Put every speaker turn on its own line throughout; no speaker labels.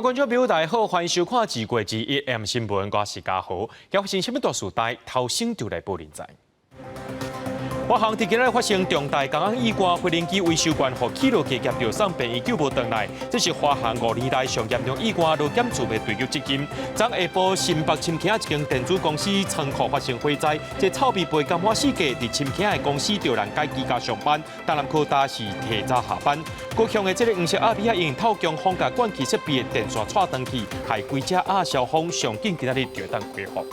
觀眾朋友大家好，歡迎收看《二月之一 M 新聞》，我是嘉豪。發生啥物大事代，頭先就來報恁知。華航佇今仔日發生重大工安意外，飛行機維修員予起落架夾著送病院救無轉來，這是華航5年來上嚴重意外，勞檢處欲追究責任。昨下晡新北深坑一間電子公司倉庫發生火災，這臭味飛到滿四界，佇深坑的公司著人改居家上班，東南科大是提早下班。高雄的這个黃色鴨米仔用透強風共灌氣設備的電線掣斷去，害規隻鴨燒風，上緊今仔日就會當恢復。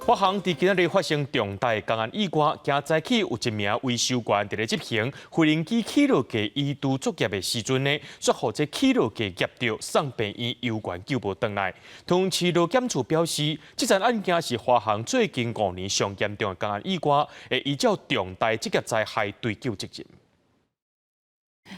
華航佇今仔日發生重大工安意外，今早起有一名維修員佇咧執行飛行機起落架移除作業的時陣呢，煞予這起落架夾著送病院猶原救無轉來。桃園市勞檢處表示，這件案件是華航最近5年上嚴重的工安意外，會依照重大職業災害追究責任。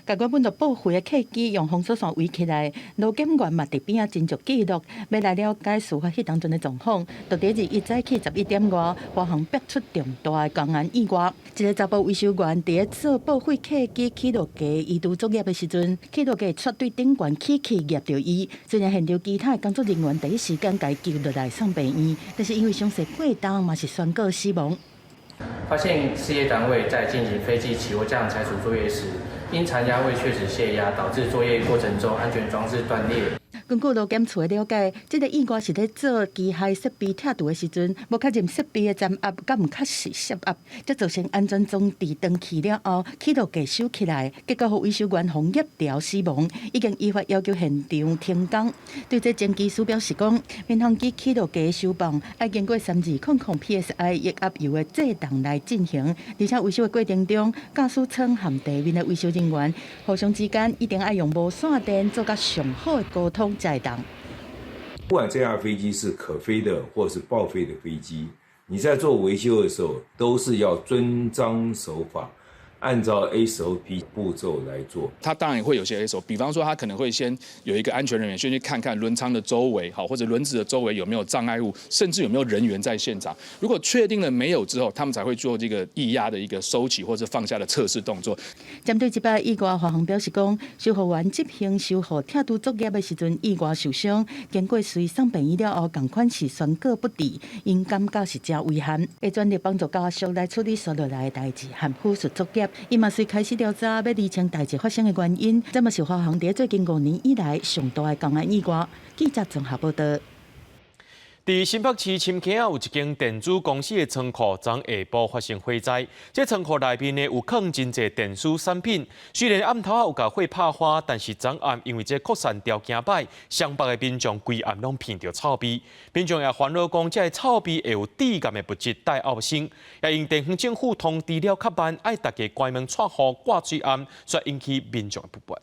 共原本就報廢的客機用封鎖線圍起來，勞檢員嘛佇邊仔斟酌記錄，欲來了解事發彼當陣的狀況。就佇日一早起11點外，華航爆出重大的工安意外，一个查埔維修員佇咧做報廢客機起落架移除作業的時陣，起落架掣對頂懸起去夾著伊。雖然現場其他的工作人員第一時間共伊救落來送病院，但是因為傷勢過重，嘛是宣告死亡。
發現事業單位在進行飛機起落架拆除作業時，因殘壓未確實泄壓，導致作業過程中安全裝置斷裂。
根據勞檢處的了解，這个意外是咧做機械設備拆除的時陣，無確認設備的殘壓敢毋確實泄壓，才造成安全裝置斷去了後，起落架收起來，結果予維修員予夾著死亡，已經依法要求現場停工。對這前機師表示講，民航機起落架收放愛經過3200 PSI 液壓油的制動來進行，而且維修的過程中，駕駛艙和地面的維修人員互相之間一定愛用無線電做較上好的溝通才會當。
不管這架飛機是可飛的或是報廢的飛機，你在做維修的時候，都是要遵章守法，按照 SOP 步驟來做。
他當然會有些 SOP，比方說他可能會先有一個安全人員先去看看輪艙的周圍，好或者輪子的周圍有沒有障礙物，甚至有沒有人員在現場。如果確定了沒有之後，他們才會做這個液壓的一個收起或者放下的測試動作。
針對這擺意外，華航表示講，修護員執行修護拆除作業的時陣意外受傷，經過隨送病院了後，仝款是宣告不治，𪜶感覺是誠遺憾，會全力幫助家屬來處理紲落來的代誌和撫恤作業。伊嘛隨開始調查，欲釐清代誌發生的原因。這嘛是華航佇最近5年以來上大的工安意外。記者綜合報道。
佇新北市深坑有一間電子公司的倉庫，昨下晡發生火災。這倉庫內面呢有囥真濟電子產品，雖然暗頭仔有共火拍花，但是昨暗因為這擴散條件歹，雙北的民眾規暗攏鼻著臭味。民眾也煩惱講，這个臭味會有致癌的物質戴奧辛，也因地方政府通知了較慢，愛大家關門掣戶掛喙罨，煞引起民眾的不滿。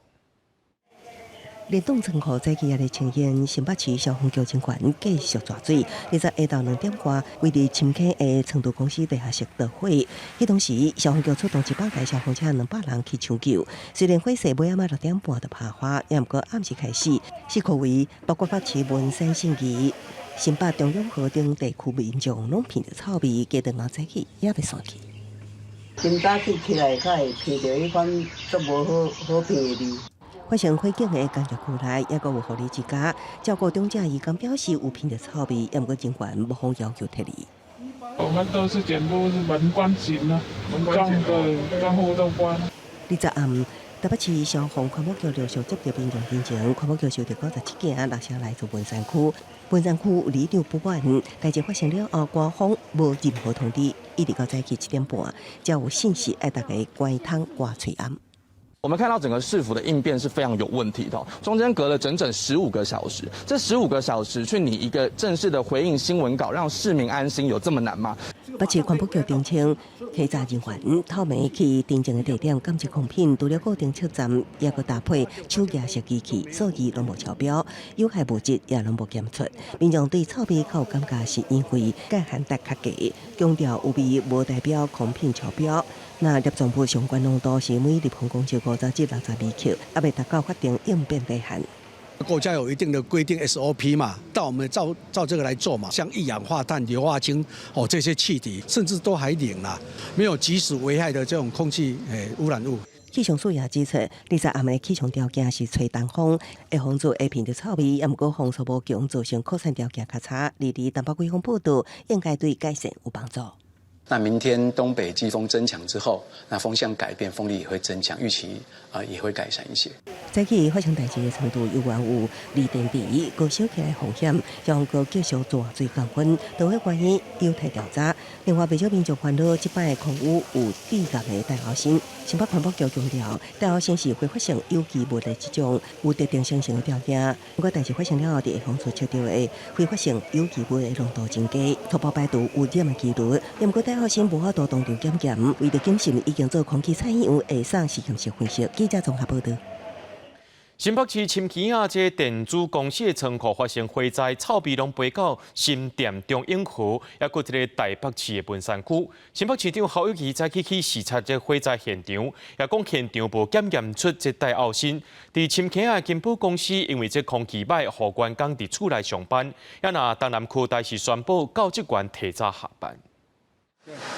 連棟倉庫早起的情形，新北市消防局人員繼續抓水。20下晝2點外，位佇深坑的倉儲公司地下室著火。彼當時，消防局出動100台消防車，200人去搶救。雖然火勢尾仔6點半就拍花，也毋過暗時開始，四區圍包括北市文山信義、新北中永和等地區民眾攏鼻著臭味，加上早起猶未散去。
真早起起來，才會鼻著彼款足無好好鼻的味。
發生火警的工業區內，猶閣有護理之家，照顧長者伊敢表示有鼻著臭味，猶毋過人員無予要求撤離。
我們都是全部是門關緊啦，門關對，窗戶都關。
20暗，台北市消防環保局陸續接到民眾申請，環保局收到97件垃圾來自文山區，文山區有里長不滿，代誌發生了後，官方無任何通知，一直到早起7點半，才有信息愛大家關窗掛喙罨。
我們看到整個市府的應變是非常有問題的，中間隔了整整十五個小時，這十五個小時去擬一個正式的回應新聞稿，讓市民安心，有這麼難嗎？
北市環保局澄清，稽查人員透暝去偵證的地點檢測空品，除了固定測站，猶閣搭配手舉式機器，數字攏無超標，有害物質也攏無檢出。民眾對臭味較有感覺，是因為鈣含量較低，強調有味無代表空品超標。那粒狀物相關濃度是每立方公尺50至60微克，猶未達到法定應變底線。
國家有一定的規定 SOP 嘛，但我們照照這個來做嘛。像一氧化碳、硫化氫哦這些氣體，甚至都還零啦，沒有即時危害的這種空氣污染物。
氣象署也指出，20暗的氣象條件是吹東風，會防止會聞著臭味，也毋過風速無強，造成擴散條件較差。而佇東北季風報道，應該對改善有幫助。
那明天東北季風增強之後，那風向改變，風力也會增強，預期啊也會改善一些。
早起發生代誌的倉儲猶原有鋰電池過燒起來風險，消防局繼續大水降溫，導火原因有待調查。另外，不少民眾煩惱，這擺空污有致癌的戴奧辛。新北環保局強調，戴奧辛是揮發性有機物的一種，有特定生成的條件。不過，代誌發生了後，佇下風處測著的揮發性有機物的濃度增加，初步排除污染的幾率。不過，戴奧辛無法度當場檢驗，為著謹慎，已經做空氣採樣，會送實驗室分析。記者綜合報導。
新北市深坑仔這電子公司的倉庫發生火災，臭味攏飛到新店中永和，抑閣這个台北市的文山區。新北市長侯友宜早起去視察這火災現場，也講現場無檢驗出這戴奧辛。佇深坑仔的金寶公司，因為這空氣䆀，予員工佇厝內上班，也若東南科大是宣布教職員提早下班。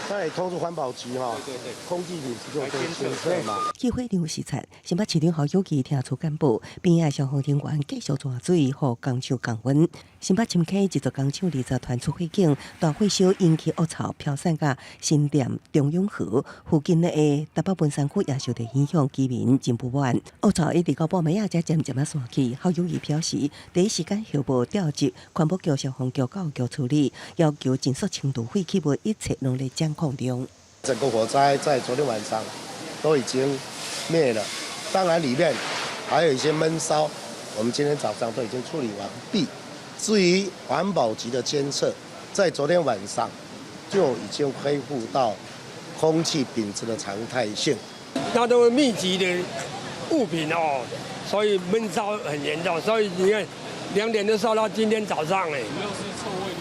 那也通知環保局哈，對對對，空氣品質就做監測嘛。
去火場視察，新北市長侯友宜聽取簡報，邊仔消防人員繼續抓水，予工廠降溫。新北深坑一座工廠20傳出火警，大火燒引起惡臭飄散到新店中永和附近的台北文山區也受著影響，居民真不滿。惡臭一直到半暝仔才漸漸仔散去。侯友宜表示，第一時間號報調集環保局、消防局、教育局處理，要求盡速清除廢棄物，一切攏咧掌控中。
整個火災在昨天晚上都已經滅了，當然裡面還有一些悶燒，我們今天早上都已經處理完畢。至於環保局的監測，在昨天晚上就已經恢復到空氣品質的常態性。
那都是密集的物品哦，所以悶燒很嚴重。所以你看，2點都燒到今天早上哎，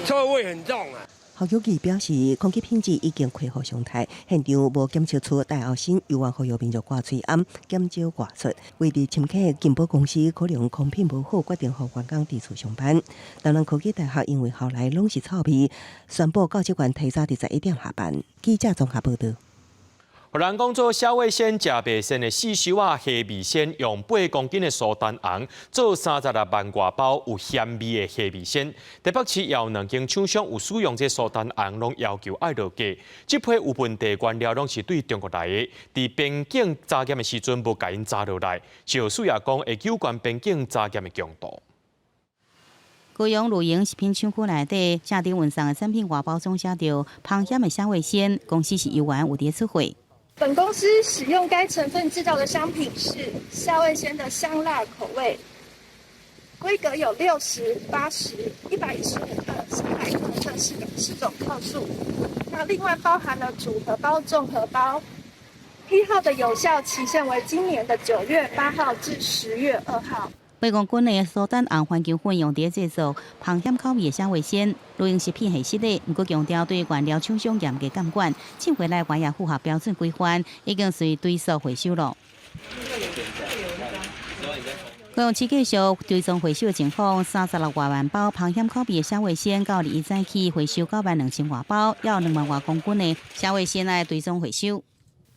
臭味很重啊。
侯友宜表示，空氣品質已經恢復常態，現場無檢測出戴奧辛，猶原呼籲民眾掛喙罨，減少外出。位佇深坑的金寶公司可能空品無好，決定予員工佇厝上班。台南科技大學因為校內攏是臭味，宣布教職員提早佇11點下班。記者綜合報導。
予人講做蝦味先食袂鮮的四收仔蝦味先，用8公斤的蘇丹紅做36萬外包有鹹味的蝦味先。台北市有兩間廠商有使用這蘇丹紅，攏要求愛落架。這批有問題原料攏是對中國來的，佇邊境查驗的時陣無共𪜶查落來。食藥署也講會糾懸邊境查驗的強度。
高雄露營食品廠區內底，正頂運送的產品外包裝寫著芳香的蝦味先，公司是猶原有佇出貨。
本公司使用該成分製造的商品是蝦味先的香辣口味，規格有60、80、115克、300克四種克數。那另外包含了組合包、綜合包，批號的有效期限為今年的9月8號至10月2號。
8公斤的蘇丹紅番薑粉用佇製作芳香口味的蝦味先，露營食品係實的，毋過強調對原料廠商嚴格監管，進貨來源也符合標準規範，已經隨追溯回收咯。高雄市繼續追蹤回收的情況，36外萬包芳香口味的蝦味先，到21早起回收9萬2千外包，猶2萬外公斤的蝦味先來追蹤回收。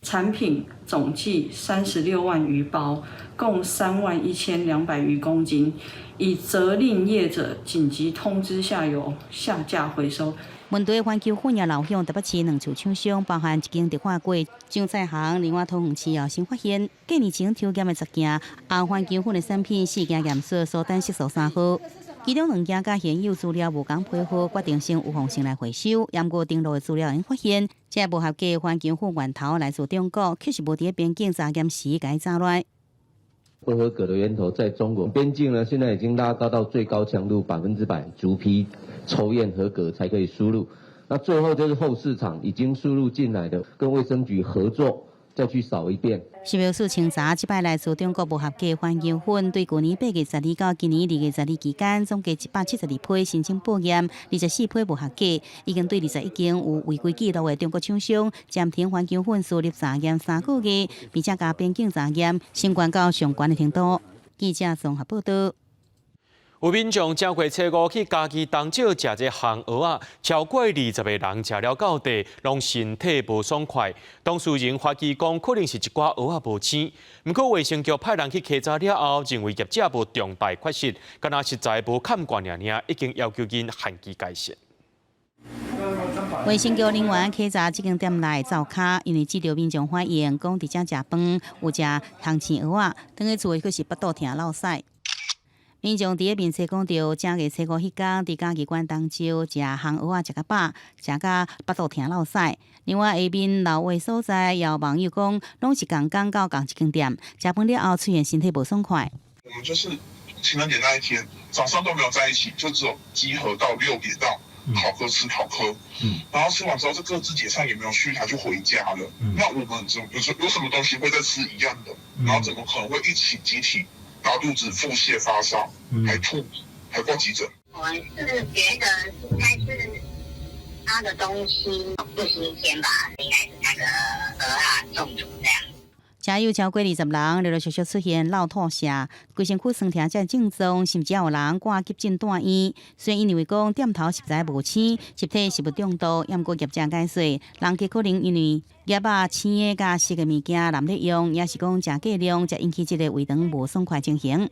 產品總計36萬餘包，共3萬1200餘公斤，已責令業者緊急通知下游下架回收。
問題番薑粉也流向台北市兩處廠商，包含一間迪化街張菜行，另外桃園市也新發現，幾年前抽檢的10件紅番薑粉的產品，四件驗出蘇丹色素3號，其中兩件佮現有資料無仝批號，決定先預防性來回收。毋過登錄的資料已經發現，這無合格番薑粉源頭來自中國，確實無佇邊境查驗時共查落來。
不合格的源頭在中國邊境呢，現在已經拉高到最高強度100%逐批抽驗合格才可以輸入。那最後就是後市場已經輸入進來的，跟衛生局合作再去掃一遍。
食藥署清查，這擺來自中國無合格番薑粉，對舊年8月12到今年2月12期間，總計172批申請報驗，24批無合格，已經對21間有違規記錄的中國廠商暫停番薑粉輸入查驗3個月，並且共邊境查驗升懸到上懸的程度。記者綜合報導。
有民眾正月初五去嘉義東石食這烘蚵仔，超過20個人食了到底，攏身體無爽快。當事人懷疑講，可能是一寡蚵仔無鮮。毋過衛生局派人去稽查了後，認為業者無重大缺失，敢若食材無崁罐爾爾，已經要求𪜶限期改善。
衛生局人員稽查這間店內灶跤，因為接著民眾反映，講佇遮食飯有食烘青蚵仔，轉去厝閣是腹肚疼落屎。民眾佇咧面冊講著，正月初五彼工，佇嘉義縣東石食烘蚵仔食較飽，食甲腹肚疼落屎。另外下面留話所在，也有網友講，攏是仝工到仝一間店，食飯了後出現身體無爽快。
我們就是情人節那一天早上都沒有在一起，就只有集合到6點到考科吃考科，然後吃完之後就各自解散，也沒有續談就回家了。那我們怎有什麼東西會再吃一樣的？然後怎麼可能會一起集體拉肚子、腹瀉、發燒，還吐，還掛急診？
我是覺得應該是他的東西不新鮮吧，應該是那個蚵仔中毒這樣。
遮有超過20人陸陸續續出現落肚瀉、規身軀酸疼這症狀，甚至有人掛急診住院。雖然𪜶認為講店頭食材無鮮，集體食物中毒，毋過業者解釋，人家可能因為夾仔生的佮熟的物件濫咧用，抑是講食過量，才引起這个胃腸無爽快情形。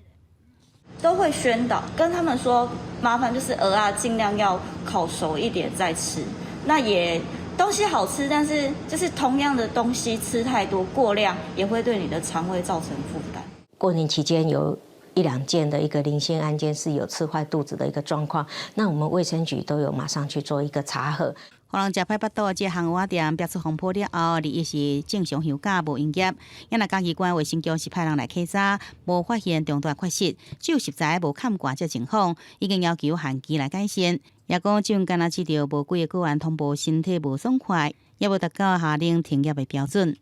都會宣導，跟他們說麻煩就是蚵仔盡量要烤熟一點再吃。那也東西好吃，但是就是同樣的東西吃太多過量，也會對你的腸胃造成負擔。
過年期間有一兩件的一個零星案件是有吃壞肚子的一個狀況，那我們衛生局都有馬上去做一個查核。
予人食歹腹肚，這烘蚵仔店爆出風波了後，21是正常休假無營業。抑若嘉義縣衛生局是派人來稽查，無發現重大缺失，只有食材無崁罐這情況，已經要求限期來改善。也講這陣敢若接著無幾个個案通報身體無爽快，也無達到下令停業的標準。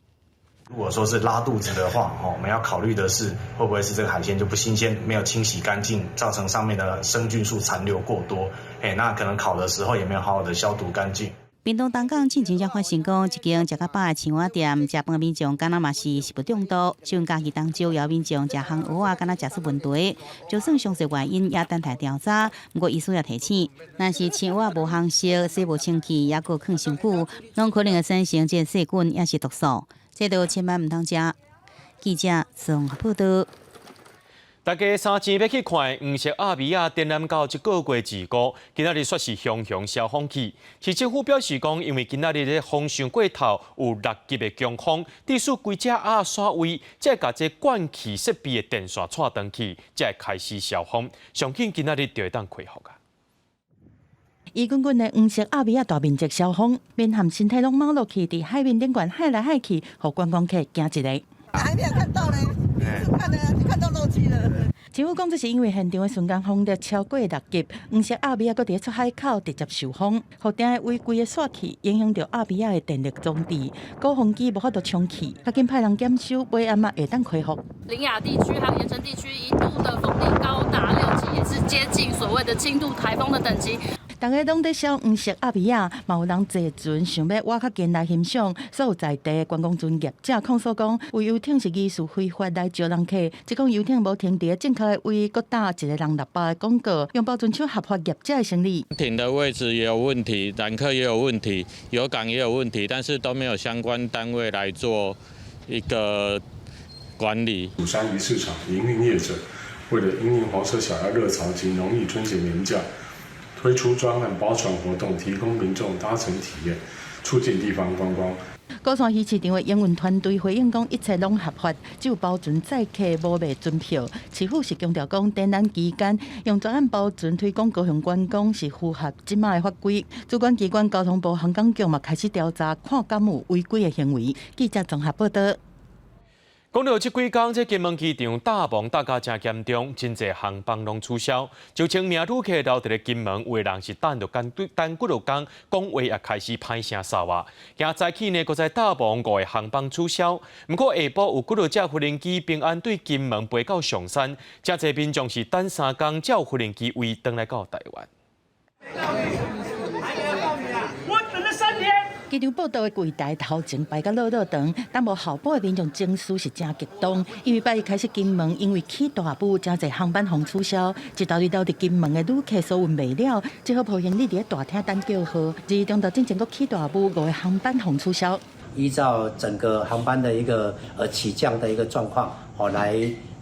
如果說是拉肚子的話，我們要考慮的是會不會是這個海鮮就不新鮮，沒有清洗乾淨，造成上面的生菌數殘留過多。那可能烤的時候也沒有好好的消毒乾淨。
屏東東港進前才發生講，一間食較飽的青蛙店，食飯民眾敢若嘛是食物中毒，像嘉義東石也有民眾食烘蚵仔，敢若食出問題，就算詳細原因也等待調查。毋過醫師也提醒，若是青蚵仔無烘熟、洗無清氣，抑閣囥傷久，攏可能會產生這細菌，抑是毒素，這都千萬毋通食。記者綜合報導。
大家三更欲去看黃色鴨米仔展覽到這個月25，今仔日煞是雄雄蕭風起。市政府表示講，因為今仔日咧風傷過頭，有6級的強風，致使規隻鴨徙位，才會共這灌氣設備的電線掣斷去，才會開始蕭風。上緊今仔日就會當恢復啊！
伊滾滾的黃色鴨米仔大面積蕭風，面含身體攏昴落去，佇海面頂懸海來海去，予觀光客驚一下。
還沒有看到呢，看的看到漏氣了。
政府講，這是因為現場的瞬間風力超過6級，黃色鴨米仔閣佇出海口直接受風，予定的位規个煞去，影響著鴨米仔的電力裝置，鼓風機無法度充氣，較緊派人檢修，尾暗仔會當恢復。
苓雅地區還有鹽埕地區一度的風力高達6級，也是接近所謂的輕度颱風的等級。
大家攏佇痟黃色鴨米仔，嘛有人坐船想欲倚較近來欣賞。所有在地觀光船業者控訴講，有遊艇是疑似非法來招人客，這講遊艇無停佇正確的位，閣打一个人600的廣告，用包船手合法業者的生理。
停的位置也有問題，攬客也有問題，油港也有問題，但是都沒有相關單位來做一個管理。
鼓山魚市場營運業者為了因應黃色小鴨熱潮及農曆春節年假，推出專案包船活動，提供民眾搭乘體驗，促進地方觀光。
鼓山魚市場的營運團隊回應講，一切攏合法，只有包船載客無賣船票。市府是強調講，展覽期間用專案包船推廣高雄觀光是符合這馬的法規。主管機關交通部航港局嘛開始調查，看敢有違規的行為。記者綜合報導。
講著這幾工，這金門機場搭霧搭甲誠嚴重，真濟航班攏取消。就千名旅客留佇咧金門，有的人是等著等等幾落工，講話也開始歹聲捎啊。今早起呢，閣再搭霧五个航班取消。毋過下晡有幾落架無人機平安對金門飛到松山，誠濟民眾是等三工才有無人機飛轉來到台灣。
我等了3天，
機場報到的櫃台頭前排甲落落長，等無候補的民眾情緒是誠激動，因為拜一開始金門因為起大霧，誠濟航班予取消，一沓一沓佇金門的旅客疏運袂了，只好抱行李佇咧大廳等叫號。而中晝進前閣起大霧，五個航班予取消。
依照整個航班的一個起降的一個狀況，哦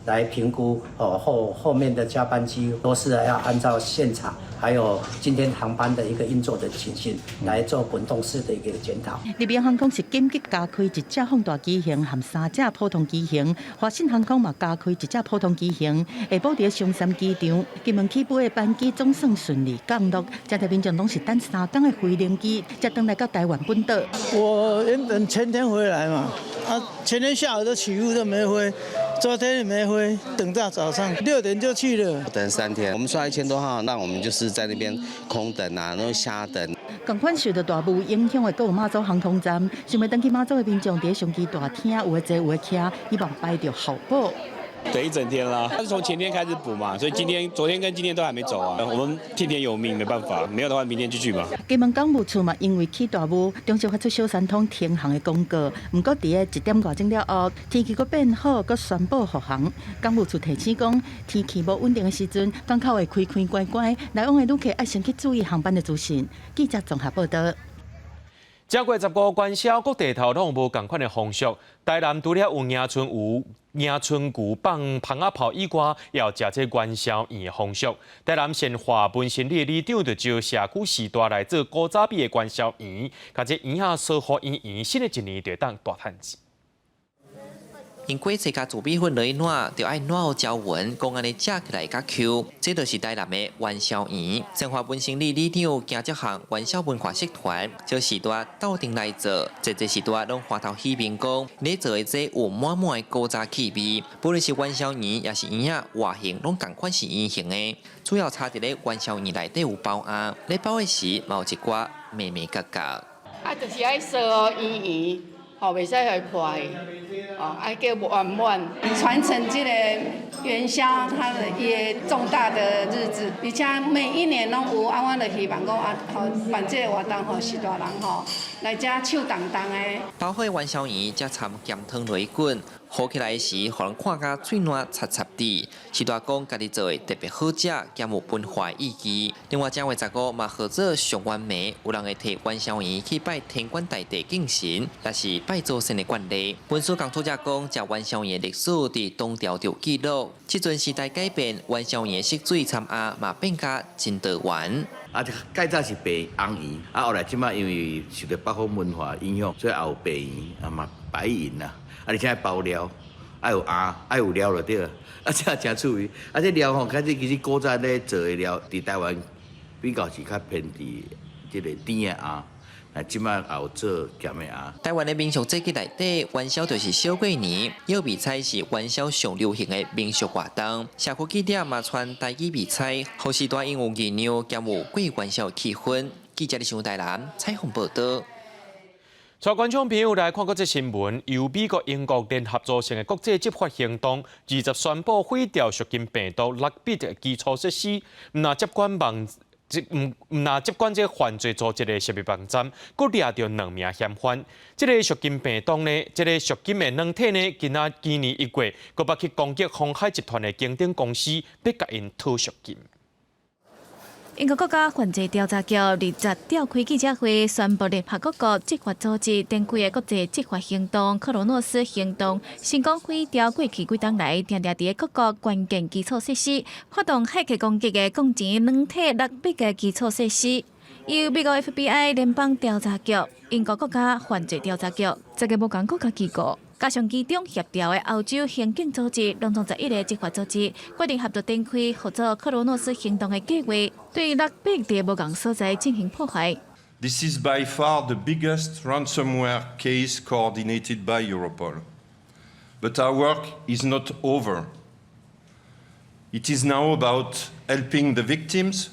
來評估哦後面的加班機都是要按照現場，還有今天航班的一個運作的情形來做滾動式的一個檢討。
日本航空是緊急加開一架放大機型和三架普通機型，華信航空嘛加開一架普通機型。下晡佇松山機場，金門起飛的班機總算順利降落，這濟民眾攏是等三工的飛行機，才轉來到台灣本島。
我原本前天回來嘛，啊，前天下午都起飛都沒飛，昨天也沒飛，等到早上6點就去了。
等3天，我們刷1000多號，那我們就是在那邊空等啊，然後瞎等。
仝款受到大霧影響的，閣有馬祖航空站，想欲轉去馬祖的民眾，佇上機大廳有的坐有的徛，希望排著候補。
等一整天啦，他是從前天開始補嘛，所以今天、昨天跟今天都還沒走啊。我們聽天由命，沒辦法，沒有的話明天繼續吧。
金門港務處嘛，因為起大霧，中時發出小三通停航的公告。毋過佇咧1點外鐘了後，天氣閣變好，閣宣布復航。港務處提醒講，天氣無穩定的時陣，港口會開開關關，來往的旅客愛先去注意航班的資訊。記者綜合報道。
正月十五元宵，各地頭攏無仝款的風俗。台南除了有迎春牛、迎春牛放蜂仔炮以外，也有食這元宵圓的風俗。台南善化文心里的里長就招社區序大來做古早味的元宵圓，共這圓仔燒予圓圓，新的一年就會當大趁錢。
用果菜佮糯米粉落去滗，就愛滗予焦勻，講按呢食起來較 Q。這就是台南的元宵圓。善化文心里里長行這項元宵文化社團，招序大鬥陣來做，濟濟序大攏歡頭喜面講，咧做的這有滿滿的古早氣味。不論是元宵圓，抑是圓仔外形，攏仝款是圓形的，主要差佇咧元宵圓內底有包餡，咧包的時嘛有一寡眉眉角角。
啊，就是愛燒予圓圓。吼，袂使予破去，哦，愛叫圓滿。傳承這个元宵，它的一个重大的日子，而且每一年攏有，啊，阮就希望講啊，吼辦這个活動，予序大人吼來遮手動動的。
包好元宵圓，才摻鹹湯落去滾，和起來時，予人看甲喙瀾擦擦滴。序大講家己做的特別好食，兼有文化意義。另外，正月十五嘛號做上元暝，有人會提元宵圓去拜天官大帝敬神，也是拜祖先的慣例。文史工作者講，食元宵圓的歷史佇唐朝就有記錄。這陣時代改變，元宵圓的色水摻餡嘛變甲真多元。
啊，較早是白紅圓，啊，後來這擺因為受著北方文化影響，所以也有白圓，啊嘛白銀啦，啊，而且包料，愛有餡，愛有料就對了，啊，這誠趣味。啊，這料吼，開始其實古早咧做的料，佇台灣比較是較偏佇這个甜的餡，啊，這擺也有做鹹的餡。
台灣的民俗節日內底，元宵就是小過年，搖迷彩是元宵上流行的民俗活動。社區記者嘛傳台語迷彩，予序大𪜶有醞釀兼有過元宵的氣氛。記者李想台南採訪報道。
帶觀眾朋友來看國際新聞，由美國、英國聯合組成的國際執法行動，20宣布毀掉贖金病毒 LockBit 的基礎設施，毋但接管網，毋毋但接管這犯罪組織的涉密網站，閣掠著兩名嫌犯。這个贖金病毒呢，這个贖金的軟體呢，今仔今年1月，閣捌去攻擊鴻海集團的經典公司，欲共𪜶討贖金。
英國國家犯罪調查局20召開記者會，宣布聯合各國執法組織展開的國際執法行動——克羅諾斯行動，成功毀掉過去幾冬來定定佇各國關鍵基礎設施，發動駭客攻擊的講錢軟體 LockBit 的基礎設施。由美國 FBI 聯邦調查局、英國國家犯罪調查局、十个無仝國家機構，加上其中協調的歐洲刑警組織，攏總11個執法組織決定合作展開合作克羅諾斯行動的計劃，對 LockBit 佇無仝所在進行破壞。
This is by far the biggest ransomware case coordinated by Europol. But our work is not over. It is now about helping the victims.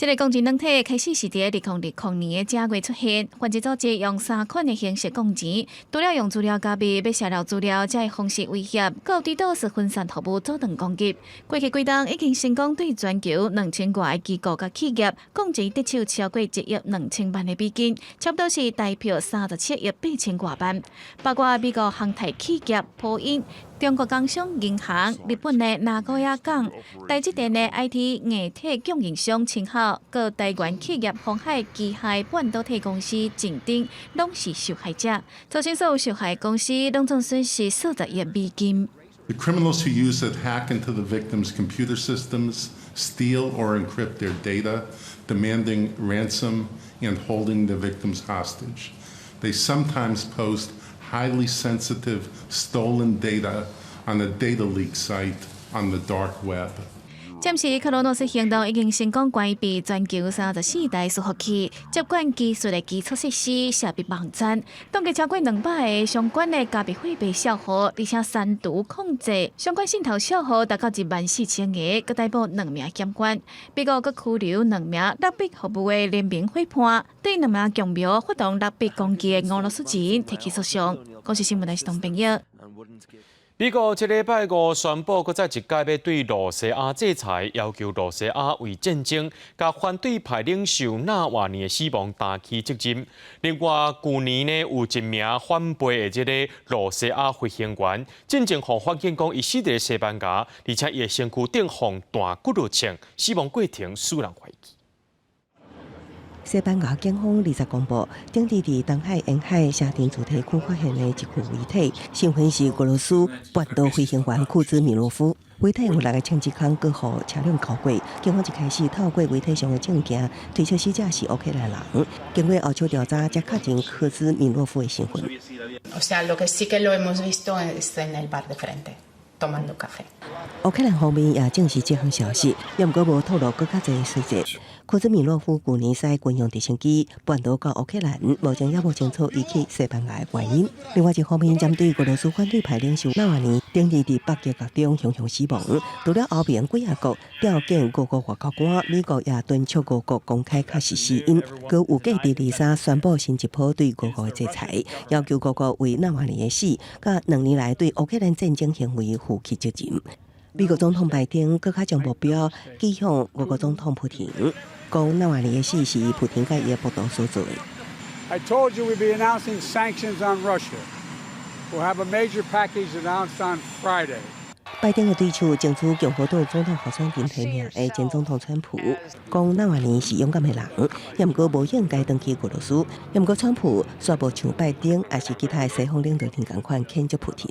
這个共錢軟體開始是佇2020年的正月出現，犯罪組織用三款的形式降錢，除了用資料加密、欲洩露資料，這个方式威脅，閣有 DDoS 分散服務組斷攻擊。過去幾冬已經成功對全球2000外個機構佮企業共計得手超過1億2000萬的美金，差不多是台票37億8千外萬，包括美國航太企業波音、中國工商銀行、日本的名古屋港、台積電的 IT 硬體供應商清浩，閣台灣企業鴻海旗下半導體公司晉鼎，攏是受害者。造成所有受害公司攏總損失數十億美金。
The criminals who use it hack into the victims' computer systems, steal or encrypt their data, demanding ransom and holding the victims hostage. They sometimes post highly sensitive stolen data on a data leak site on the dark web.
暫時，克羅諾斯行動已經成功關閉全球34台伺服器，接管技術的基礎設施設備網站，凍結超過200個相關的加密貨幣帳戶，而且刪除控制相關滲透帳戶達到14,000個，閣逮捕兩名嫌犯。美國閣拘留兩名勒密服務的聯盟夥伴，對兩名共謀發動勒密攻擊的俄羅斯人提起訴訟。公視新聞台是董朋友。
美國這禮拜五宣布，閣再一擺欲對露西亞制裁，要求露西亞為戰爭佮反對派領袖納瓦尼的死亡擔起責任。另外，舊年呢有一名反叛的這个露西亞飛行員，進前予發現講伊死佇西班牙，而且伊的身軀頂予斷骨落槍，死亡過程使人懷疑。
西班牙警方20公布，頂日佇東海沿海城鎮主體區發現的一具遺體，身份是俄羅斯半島飛行員庫茲米洛夫。遺體有六个槍支孔，閣予車輛絞過。警方一開始透過遺體上的證件推測死者是烏克蘭人。經過後續調查，才確認庫茲米洛夫的身份。
O sea, lo que sí que lo hemos visto es en el bar de frente, tomando café.
烏克蘭方面也證實這項消息，也毋過無透露閣較濟細節。庫茲米洛夫舊年駛軍用直升機叛逃到烏克蘭，目前也無清楚伊去西班牙的原因。另外一方面，針對俄羅斯反對派領袖納瓦尼頂日佇北極獄中雄雄死亡，除了歐盟幾仔國吊見俄國外交官，美國也敦促俄國公開確實死因。閣預計佇23宣布新一波對俄國的制裁，要求俄國為納瓦尼的死，佮2年來對烏克蘭戰爭行為負起責任。美國總統拜登閣較將目標指向俄國總統普廷，講納瓦尼的死是普廷佮伊的部隊所做的。
I told you we'd be announcing sanctions on Russia. We'll have a major package announced on Friday.
拜登的對手爭取共和黨總統候選人提名的前總統川普，講納瓦尼是勇敢的人，也毋過無應該轉去俄羅斯。也毋過川普煞無像拜登，抑是其他的西方領導人仝款譴責普廷。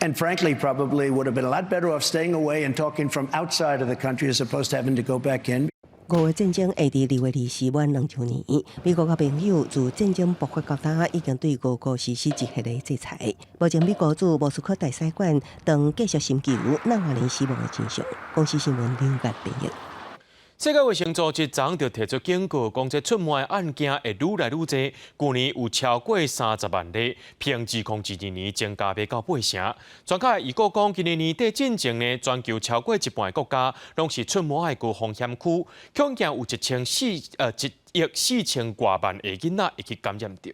And frankly, probably would have been a lot better off staying away and talking from outside of the country as opposed to having to go back in.
俄烏戰爭會佇2月24滿2週年，美國佮盟友自戰爭爆發到今，已經對俄國實施一系列制裁。目前美國駐莫斯科大使館正繼續尋求納瓦尼死亡的真相。公視新聞劉冠編譯。
世界衛生組織昨就提出警告，講這出痲的案件會愈來愈濟，舊年有超過30萬例，比2022年增加欲到八成。專家預估講，今年年底進前呢，全球超過一半的國家攏是出痲的高風險區，恐驚有1億4千外萬個囡仔會去感染著。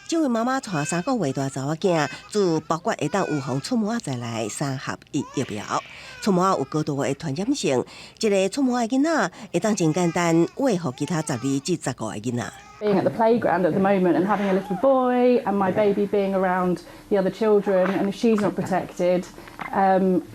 這位媽媽帶3個月大查某囝，注包括會當預防出痲在內三合一疫苗。出痲有高度的傳染性，一个出痲的囡仔會當真簡單餵予其他12至15個囡仔。
Being at the playground at the moment and having a little boy and my baby being around the other children, and if she's not protected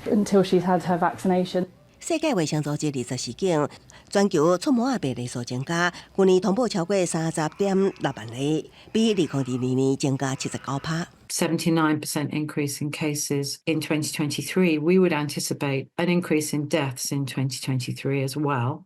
until she's had her vaccination.
世界衛生組織24警，全球出痲病例數增加，去年通報超過30.6萬例，比2022年增加79%。
79% increase in cases in 2023. We would anticipate an increase in deaths in 2023 as well.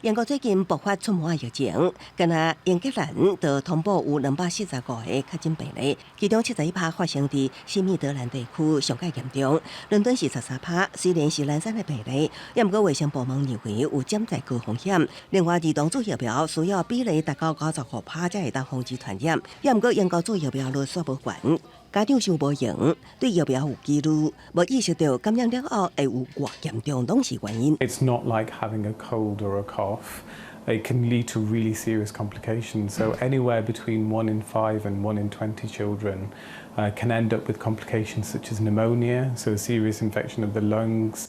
英國最近爆發出痲疫情，干焦英格蘭就通報有245個確診病例，其中71%發生佇西米德蘭地區，上蓋嚴重。倫敦是13%，雖然是零散的病例，也毋過衛生部門認為有潛在高風險。另外，兒童注疫苗需要比例達到95%才會當防止傳染，也毋過英國注疫苗率煞無懸。家長傷無閒，對疫苗有疑慮，無意識著感染了後會有偌嚴重，攏是原因。
It's not like having a cold or a cough. It can lead to really serious complications. So anywhere between 1 in 5 and 1 in 20 children can end up with complications such as pneumonia, so a serious infection of the lungs.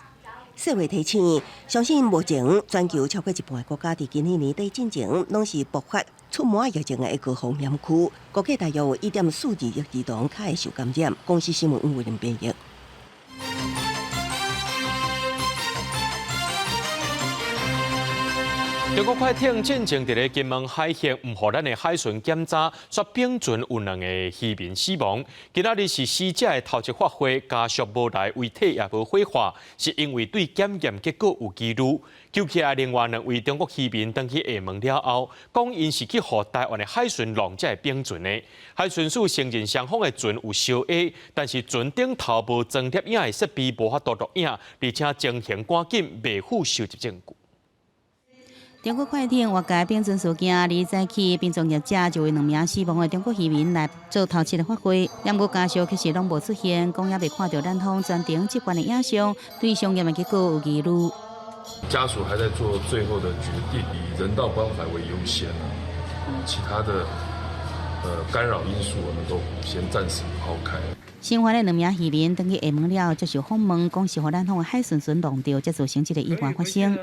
世衛提醒，相信目前全球超過一半的國家佇今年年底進前，攏是爆發出沒疫情的一個風險區，估計大約有1.42億兒童較會受感染。公視新聞吳偉林編譯。
中國快艇進前佇咧金門海域，毋予咱的海巡檢查，煞冰船有兩個漁民死亡。今仔日是死者的頭七法會，家屬無來，遺體也無火化，是因為對檢驗結果有疑慮。救起來另外兩位中國漁民轉去廈門了後，講𪜶是去予台灣的海巡弄這个冰船的。海巡署承認雙方的船有相挨，但是船頂頭無裝攝影的設備，無法度錄影，而且情形趕緊，袂赴收集證據。
中國快艇越界冰船事件，二早起殯葬業者就為兩名死亡的中國漁民來做頭七的法會，毋過家屬其實攏無出現，講猶未看著咱方全程執法的影像，對相驗的結果有疑慮。
家屬還在做最後的決定，以人道關懷為優先，其他的干擾因素，我們都先暫時拋開。
生還的兩名漁民轉去廈門了後，接受訪問，講是予咱方的海巡船弄著，才造成這个意外發生。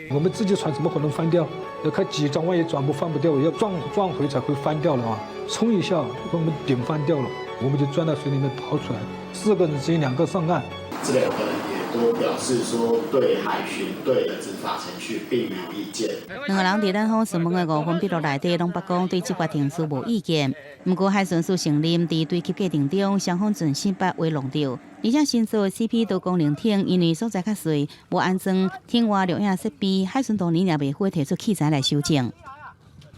我們自己船怎麼可能翻掉？要開幾轉彎也轉不翻不掉，要撞撞回才會翻掉了嘛。衝一下，我們頂翻掉了，我們就鑽到水裡面跑出來，四個人只有兩個上岸。
這兩個人也都表示說，對海巡隊的執法程序並沒有意見。
兩個人佇咱方詢問的五份筆錄內底，攏捌講對執法程序無意見。毋過海巡署承認，佇追緝過程中，雙方船身捌話弄著，而且新造的 CP 多功能艇因為所在較細，無安裝艇外錄影設備，海巡當年也袂赴提出器材來修正。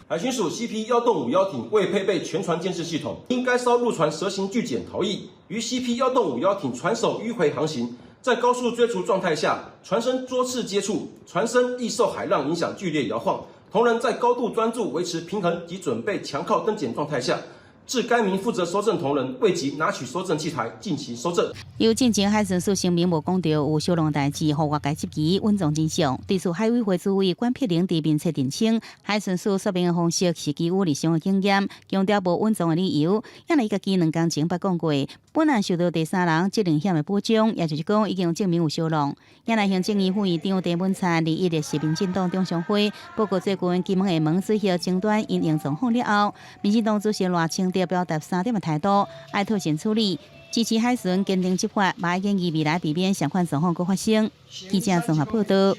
海巡署 CP 1051艇未配備全船監視系統，因該艘入船蛇形巨簡逃逸，於 CP 1051艇船首迂迴航行，在高速追逐狀態下，船身多次接觸，船身亦受海浪影響劇烈搖晃，同仁在高度專注維持平衡及準備強靠登檢狀態下，致該名負責搜證同仁未及拿取搜證器材進行搜證。
由進前海巡署聲明無講著有相弄代誌，予外界質疑隱藏真相。對此，海委會主委管碧玲佇面冊澄清，海巡署說明的方式是基於日常的經驗，強調無隱藏的理由。也來伊家己兩工前捌講過，本案受到第三人責任險的保障，也就是講已經證明有相弄。也來行政院副院長鄭文燦21日是民進黨中常會報告最近金門廈門水域爭端因應狀況了後，民進黨主席賴清德表達三點的態度，愛妥善處理，支持海巡堅定執法，嘛愛建議未來避免相款狀況閣發生。記者綜合報導。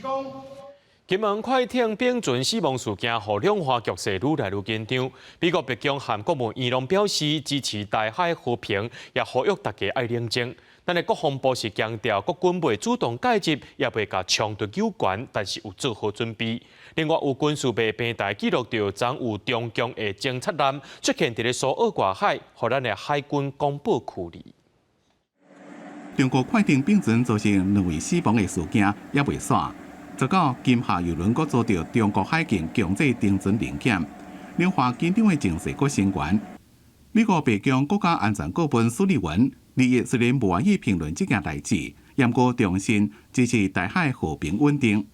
金門快艇冰船死亡事件，予兩岸局勢愈來愈緊張。美國白宮和國務院攏表示支持台海和平，也呼籲大家愛冷靜。咱的國防部是強調，國軍袂主動介入，也袂共衝突有關，但是有做好準備。另外，有軍事平台記錄著，昨有中共的偵察艦出現佇咧蘇澳外海，予咱的海軍公報處理。
中國快艇冰船造成兩位死亡的事件猶未煞。19金廈郵輪閣遭著中國海警強制停船臨檢，兩岸緊張的情勢閣升懸。美國白宮國家安全顧問蘇利文21雖然無願意評論這件代誌，毋過重申支持台海和平穩定。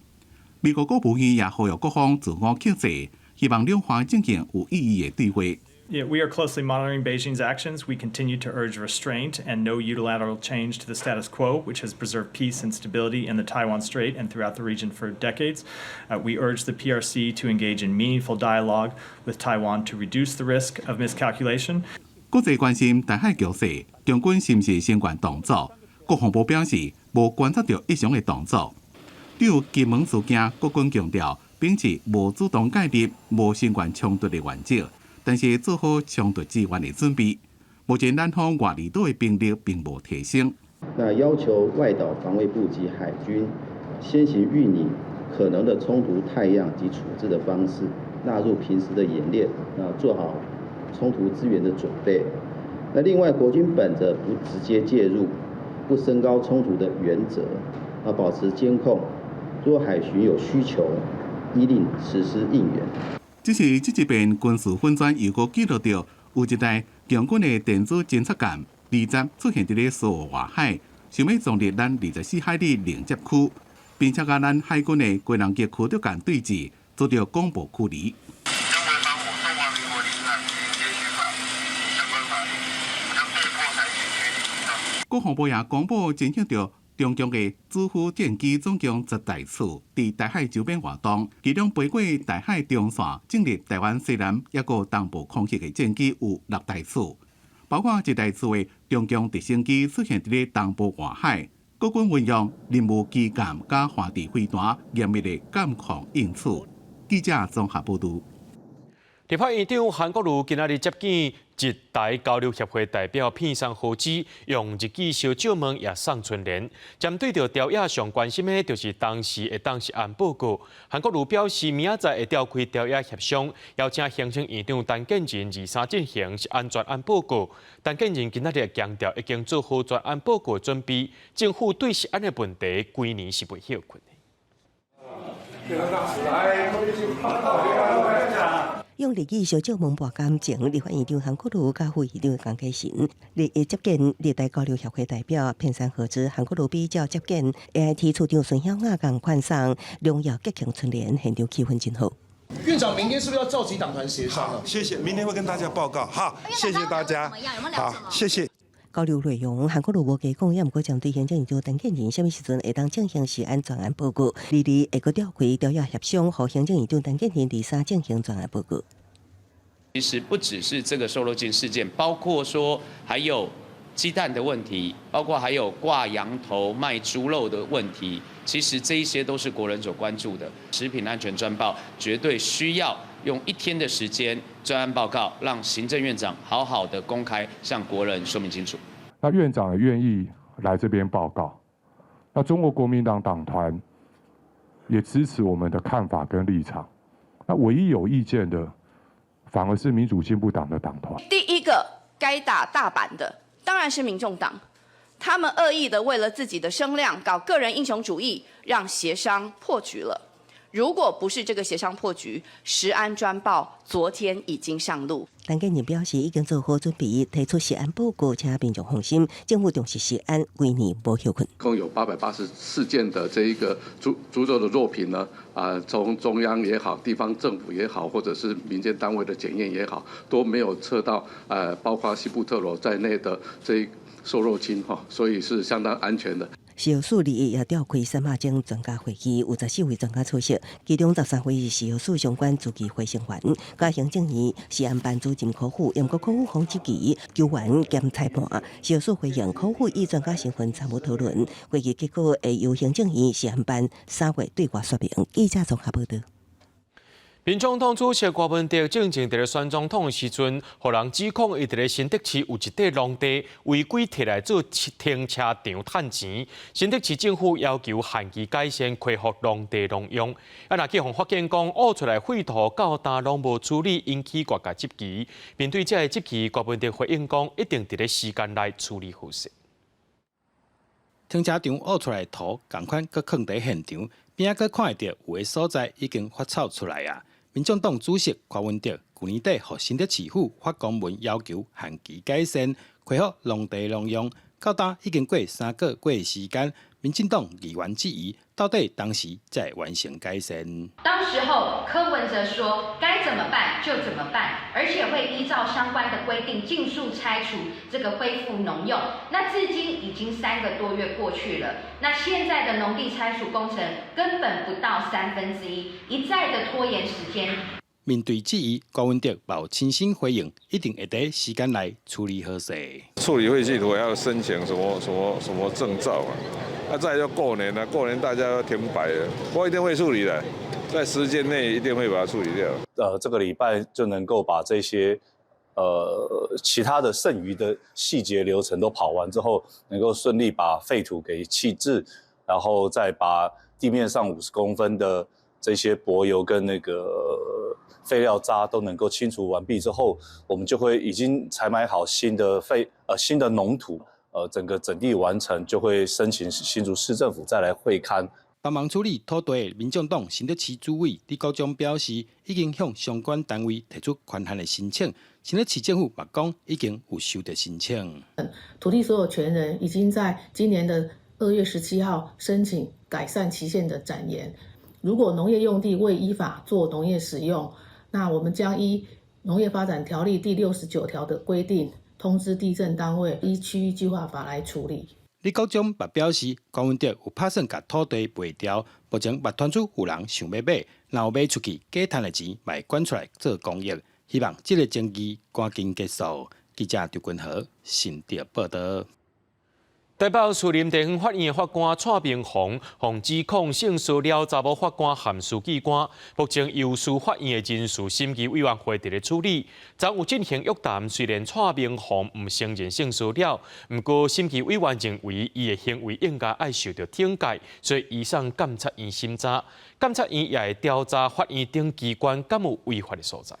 美國國務院也呼籲各方自我克制，希望兩岸進行有意義的對話。
Yeah, we are closely monitoring Beijing's actions. We continue to urge restraint and no unilateral change to the status quo, which has preserved peace and stability in the Taiwan Strait and throughout the region for decades. We urge the PRC to engage in meaningful dialogue with Taiwan to reduce the risk of miscalculation.
國際關心台海局勢，中軍是毋是相關動作？國防部表示無觀察著異常的動作。對金門事件，國軍強調秉持無主動介入、無相關衝突的原則。但是做好衝突支援的準備。目前咱方外離島的兵力並無提升。
那要求外島防衛部及海軍先行預擬可能的衝突態樣及處置的方式，納入平時的演練，那做好衝突支援的準備。那另外，國軍本着不直接介入、不升高衝突的原則，啊，保持監控。若海巡有需求，依令實施應援。
只是這一遍軍事粉專又閣記錄著有一台共軍的電子偵察艦， 20出現佇咧蘇澳外海，想欲撞入咱24海里鄰接區，並且佮咱海軍的軍人級驅逐艦對峙，遭著廣播驅離。國防部也公布偵測著中共的主夫戰機總共10台次佇台海周邊活動，其中飛過台海中線進入臺灣西南抑閣東部空域的戰機有6台次，包括1台次的中共直升機出現佇咧東部外海。國軍運用任務機艦佮環地飛彈嚴密的監控應處。記者綜合報導。
立法院長韓國瑜今仔日接見日台交流協會代表片山和子，用日語相借問也送春聯。針對著朝野上關心的，就是當時會當食安報告。韓國瑜表示，明仔載會召開朝野協商，邀請行政院長陳建仁23進行食安專案報告。陳建仁今仔日強調，已經做好專案報告準備，政府對食安的問題，規年是袂歇睏的。
用日語相借問博感情，立法院長韓國瑜佮副院長江啟臣，日接見日台交流協會代表片山和子，韓國瑜比照接見 AIT 處長孫曉雅仝款送榮耀吉慶春聯，現場氣氛真好。
院長，明天是不是要召集黨團協商啊？
謝謝，明天會跟大家報告。好，謝謝大家。好，謝謝。
交流內容，韓國瑜無加講，也毋過針對行政院長陳建仁啥物時陣會當進行食安專案報告，22會閣召開朝野協商，予行政院長陳建仁23進行專案報告。
其實不只是這個瘦肉精事件，包括說還有雞蛋的問題，包括還有掛羊頭賣豬肉的問題，其實這一些都是國人所關注的。食品安全專報絕對需要用一天的時間專案報告，讓行政院長好好的公開向國人說明清楚。
那院長也願意來這邊報告，那中國國民黨黨團也支持我們的看法跟立場。那唯一有意見的，反而是民主進步黨的黨團。
第一個該打大板的，當然是民眾黨，他們惡意的為了自己的聲量搞個人英雄主義，讓協商破局了。如果不是這個協商破局，食安專報昨天已經上路。
陳建仁表示已經做好準備，提出食安報告，請民眾放心，政府重視食安，規年無歇睏。
共有884件的這一個豬肉的肉品呢，啊，從中央也好，地方政府也好，或者是民間單位的檢驗也好，都沒有測到，包括西布特羅在內的這一瘦肉精哈，所以是相當安全的。
食藥署21也召開三百種專家會議，有14位專家出席，其中13位是食藥署相關主計會成員，佮行政院食安辦主任柯富，毋過柯富方質疑球員兼裁判。食藥署回應柯富以專家身份參與討論，會議結果會由行政院食安辦3月對外說明。記者綜合報導。
民眾黨主席柯文哲進前佇咧選總統的時陣，予人指控伊佇咧新竹市有一塊農地違規提來做停車場趁錢。新竹市政府要求限期改善，恢復農地農用。啊，若去予發現講挖出來廢土到今攏無處理，引起外界質疑。面對這个質疑，柯文哲回應講，一定佇咧時間內處理好勢。
停車場挖出來土，仝款閣囥佇現場，邊仔閣看會著有的所在已經發臭出來啊！民眾黨主席柯文哲舊年底予新竹市府發公文要求限期改善，恢復農地農用，到今已經過3個月時間，民進黨議員質疑，到底當時才會完成改善？
當時候柯文哲說該怎麼辦就怎麼辦，而且會依照相關的規定盡速拆除這個恢復農用。那至今已經3個多月過去了，那現在的農地拆除工程根本不到1/3，一再的拖延時間。
面對質疑，柯文哲有親身回應，一定會佇時間內處理好勢。
處理廢棄土要申請什麼什麼什麼證照啊？啊，再就過年啦，過年大家都停擺了，我一定會處理的，在時間內一定會把它處理掉。
這個禮拜就能夠把這些其他的剩餘的細節流程都跑完之後，能夠順利把廢土給棄置，然後再把地面上50公分的這些柏油跟那個廢料渣都能夠清除完畢之後，我們就會已經採買好新的農土，整個整地完成就會申請新竹市政府再來會勘。
幫忙處理土地的民眾黨新竹市主委李國章表示，已經向相關單位提出權限的申請。新竹市政府嘛講已經有收到申請。
土地所有權人已經在今年的2月17號申請改善期限的展延。如果農業用地未依法做農業使用，那我們將依農業發展條例第69條的規定，通知地政單位依區域計劃法來處理。
李國章嘛表示，柯文哲有拍算共土地賣掉，目前嘛傳出有人想欲買，若有賣出去，加趁的錢嘛會捐出來做公益，希望這個爭議趕緊結束。記者張君和新竹報道。
台北士林地方法院的法官蔡明鴻，予指控性騷擾查某法官和書記官，目前由司法院的人事審議委員會佇咧處理。昨有進行約談，雖然蔡明鴻毋承認性騷擾，毋過審議委員認為伊的行為應該愛受到懲戒，所以移送監察院審查。監察院也會調查法院等機關敢有違法的所在。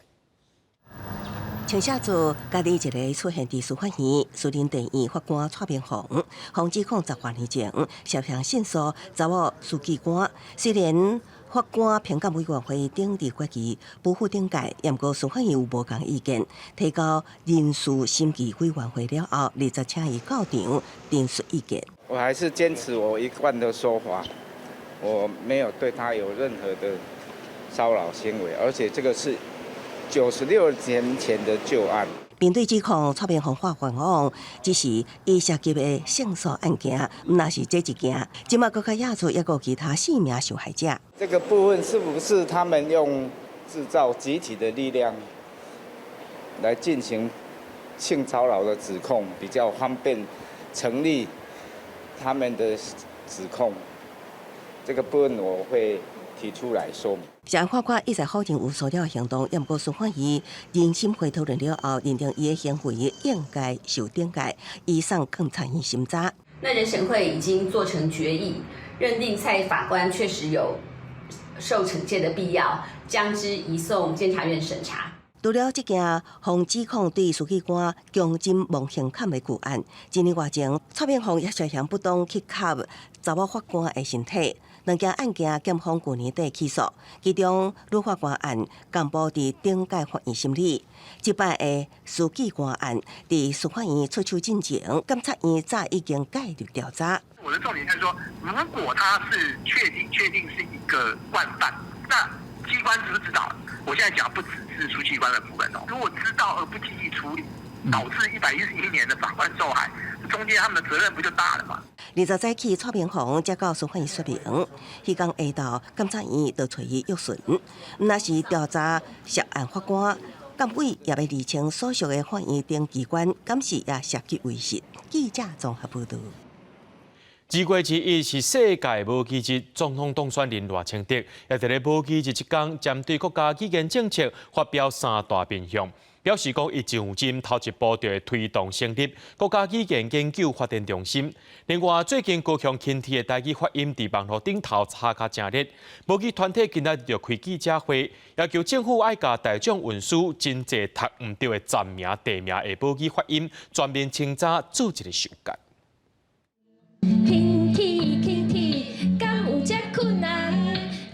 穿寫做家己一个出現佇司法院，士林地院法官蔡明鴻，予指控10外年前涉嫌性騷查某書記官，雖然法官評鑑委員會頂佇決議不付懲戒，毋過司法院有無仝意見，提交人事審議委員會了後，20請伊到場陳述意見。
我還是堅持我一貫的說法，我沒有對他有任何的騷擾行為，而且這個是96年前的舊案。
面對指控，蔡明鴻發言講，只是伊涉及的性騷案件，毋但是這一件，這馬閣較惹出一個其他四名受害者。
這個部分是不是他們用製造集體的力量來進行性騷擾的指控，比較方便成立他們的指控？這個部分我會提出來說明。
涉案法官一再否認有騷擾行動，毋過司法院人審會討論了後，認定伊的行為應該受懲戒，移送監察院審查。
那人審會已經做成決議，認定蔡法官確實有受懲戒的必要，將之移送監察院審查。
除了這件予指控對書記官強姦摸胸坎的舊案，一年外前，蔡明鴻也涉嫌不當去揩查某法官的身體。兩件案件，檢方舊年底起訴，其中女法官案公布佇頂界法院審理，這擺的書記官案佇司法院出手進前，監察院早已經介入調查。
我的重點是說，如果他是確定是一個慣犯，那機關知不知道？我現在講不只是書記官的部分哦，如果知道而不積極處理，導致111年的法官受害，中間他們的責任不就大了嗎？20
早起，蔡明鴻才到司法院說明，彼工下晝監察院就揣伊約詢，毋但是調查涉案法官，監委也欲釐清所屬的法院等機關，敢是也涉及違實。記者綜合報導。
2月21是世界母語日，總統當選人賴清德也佇咧母語日這工，針對國家語言政策發表三大面向，表示講伊上任頭一步就會推動成立國家語言研究發展中心。另外，最近高雄輕鐵的台語發音佇網路頂頭炒甲誠熱，母語團體今仔日就開記者會，要求政府愛共大眾運輸真濟讀毋著的站名、地名的母語發音全面清查，做一个修改。
輕鐵輕鐵，敢有這困難？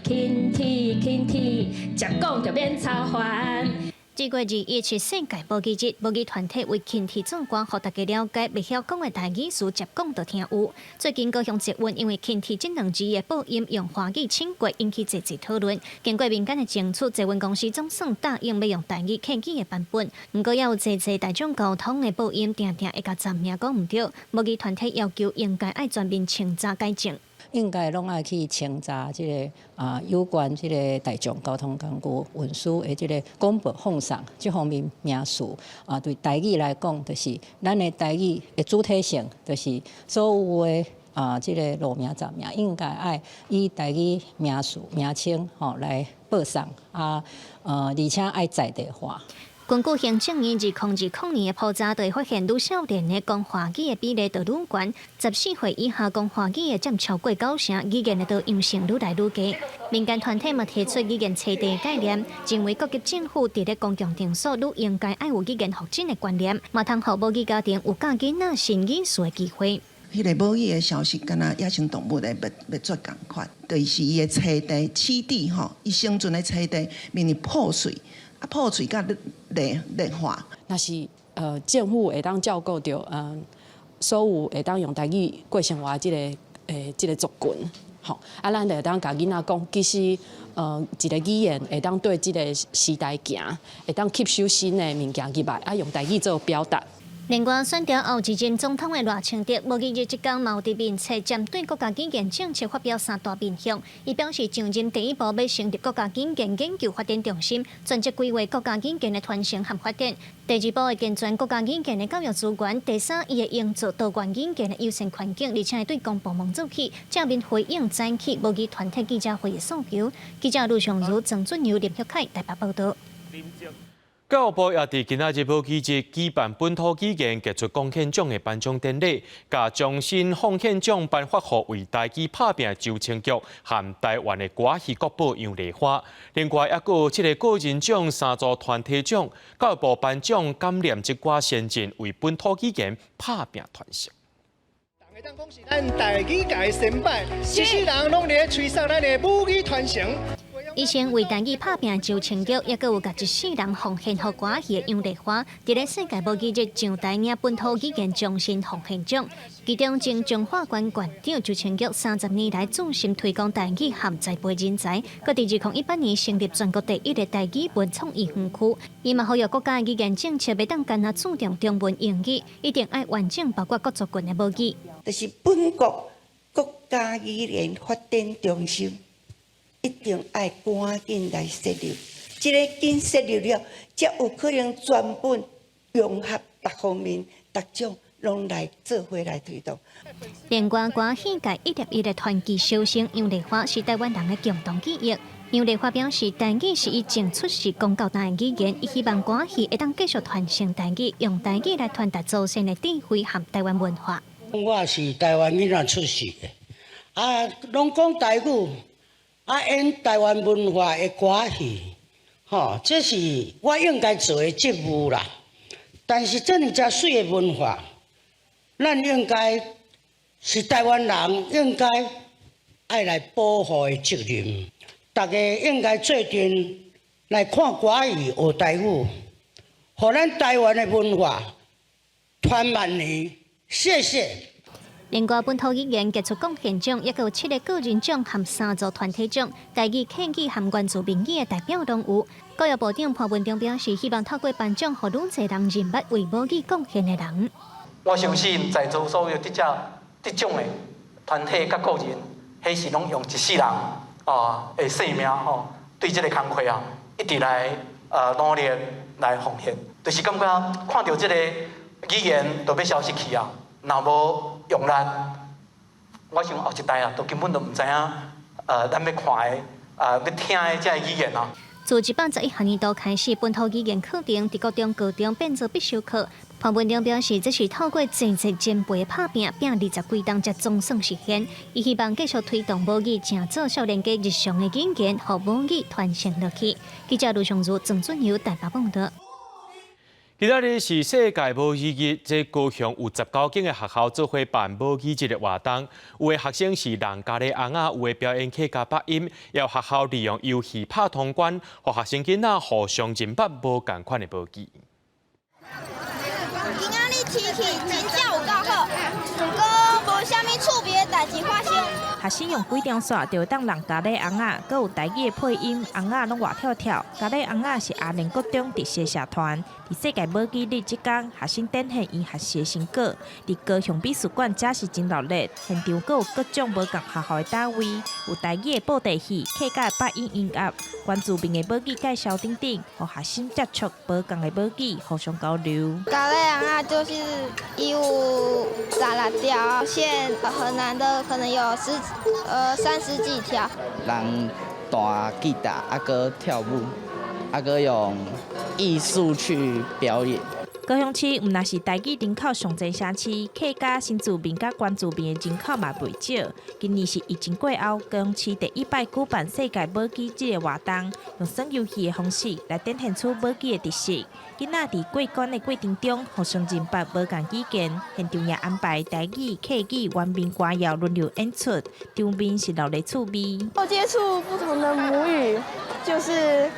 輕鐵輕鐵，接講就免操煩。
2月21是世界母語日，母語團體為輕鐵做歌，予大家了解袂曉講的台語詞，接講就聽有。最近高雄捷運因為輕鐵這兩字的播音用華語請過，引起濟濟討論。經過民間的爭取，捷運公司總算答應欲用台語客語的版本。毋過，也有濟濟大眾交通的播音，定定會共站名講毋著。母語團體要求應該愛全面清查改正。
應該攏愛去清查這个啊有關這个大眾交通工具運輸的這个廣播放送這方面名詞啊，對台語來講，就是咱的台語的主體性，就是所有的啊這个路名站名應該愛以台語名詞名稱吼來報送啊，而且愛在地化。
根據行政院2020年的普查，就會發現愈少年的講華語的比例就愈懸，14歲以下講華語的佔超過九成，語言的多樣性愈來愈低。民間團體嘛提出語言冊地概念，認為各級政府佇咧公共場所愈應該愛有語言發展的觀念，嘛通予母語家庭有教囡仔新語詞的機會。
彼个母語的消失，敢若野生動物的滅滅絕仝款，就是伊的棲地、棲地吼，伊生存的棲地面臨破碎，啊破碎佮劣劣化。
若是政府會當照顧著所有會當用台語過生活這个這个族群，吼，啊，咱就會當共囡仔講，其實一个語言會當對這个時代行，會當吸收新的物件入來，啊，用台語做表達。
另外，選著後一任總統的賴清德，母語日這工嘛有佇面冊針對國家語言政策發表三大面向。伊表示，上任第一步欲成立國家語言研究發展中心，專責規劃國家語言的傳承和發展。第二步會健全國家語言的教育資源。第三，伊會營造多元語言的友善環境，而且會對公部門做起正面回應早起母語團體記者會的訴求。記者盧尚如、鄭俊友、林玉凱台北報導。
教育部也佇今仔日母語日舉辦本土語言傑出貢獻獎的頒獎典禮，共終身奉獻獎頒發予為台語拍拚的周清玉和台灣的歌仔戲國寶楊麗花。另外，猶閣有七个個人獎、三組團體獎。教育部頒獎感念這寡先進為本土語言拍拚傳承。
咱台語界先輩，一世人攏咧催促咱的母語傳承。
以前為台語拍拚周清玉，猶閣有共一世人奉獻予歌仔戲的楊麗花，佇咧世界母語日上台領本土語言終身奉獻獎。其中，前彰化縣縣長周清玉30年來注心推廣台語和栽培人才，閣佇2018年成立全國第一个台語文創意園區。伊嘛呼籲國家語言政策袂當干焦注重中文英語，一定愛完整包括各族群的母語。
就是本國國家語言發展中心。一定愛趕緊來設立，這个緊設立了，才有可能全本融合各方面、各種攏來做伙來推動。
另外，歌仔戲界一粒一的傳奇小生楊麗花是台灣人的共同記憶。楊麗花表示，台語是伊從出世講到大的語言，伊希望歌仔戲會當繼續傳承台語，用台語來傳達祖先的智慧和台灣文化。
我是台灣囡仔出世的，啊，攏講台語。啊，演台灣文化的歌戲，吼，這是我應該做的職務啦。但是這爾遮媠的文化，咱應該是台灣人應該愛來保護的責任。大家應該做陣來看歌戲學台語，予咱台灣的文化傳萬年。謝謝。
另外，本土語言傑出貢獻獎，猶閣有七个個人獎和三組團體獎，台語、客語和原住民語的代表攏有。教育部長潘文忠表示，希望透過頒獎，予愈濟人認捌為母語貢獻的人。
我相信在座所有得獎得獎的團體佮個人，彼是攏用一世人啊的生命吼，對這个工課啊，一直來努力來奉獻，就是感覺看著這个語言就欲消失去啊，若無用力，我想後一代啊，都根本都毋知影，咱欲看的，欲聽的這个語言啊。
自111學年度開始，本土語言課程佇國中、高中變做必修課。潘文忠表示，這是透過濟濟前輩拍拚，拚20幾冬才總算實現。伊希望繼續推動母語，成做少年家日常的語言，予母語傳承落去。記者盧尚如、鄭俊友台北報導。
今仔日是世界母語日，這高雄有19間的學校做伙辦母語日的活動，有的學生是人咖喱尪仔，有的表演客家八音，也有學校利用遊戲拍通關，予學生囡仔互相認捌無仝款的母語。
今仔日天氣真正有夠好，毋過無啥物趣味的代誌發生。
學生用幾條線就會當認咖喱尪仔，閣有台語的配音，尪仔攏活跳跳。咖喱尪仔是阿蓮國中特色社團，佇世界母語日這工，學生展現𪜶學習的成果。佇高雄美術館遮是真熱鬧，現場閣有各種無仝學校的單位，有台語的布袋戲、客家的八音音樂、原住民的母語介紹等等，予學生接觸無仝的母語，互相交流。
咖喱尪仔就是有16條線，河南的可能有30幾條。
人彈吉他，啊閣跳舞，啊閣用藝術去表演。
高雄市毋但是台語人口上濟城市，客家、新住民佮原住民的人口嘛袂少。今年是疫情過後，高雄市第一擺舉辦世界母語日的活動，用耍遊戲的方式來展現出母語的特色。囡仔佇過關的過程中，互相認捌無仝語言，現場也安排台語、客語、原民歌謠輪流演出，場面是熱鬧趣味。
我接觸不同的母語，就是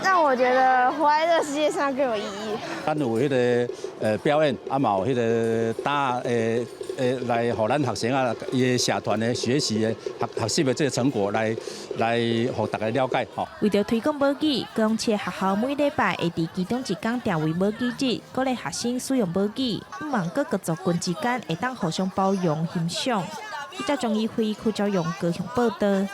讓我覺得活在這個世界上更有意義。
咱有彼个表演，啊嘛有彼个打來予咱學生啊，伊的社團的學習的學習的這個成果來予大家了解吼。
為著推廣母語，高雄市學校每禮拜會佇其中一工定為母語日，鼓勵學生使用母語，向望各個族群之間會當互相包容欣賞。記者張怡輝、柯昭勇高雄報導。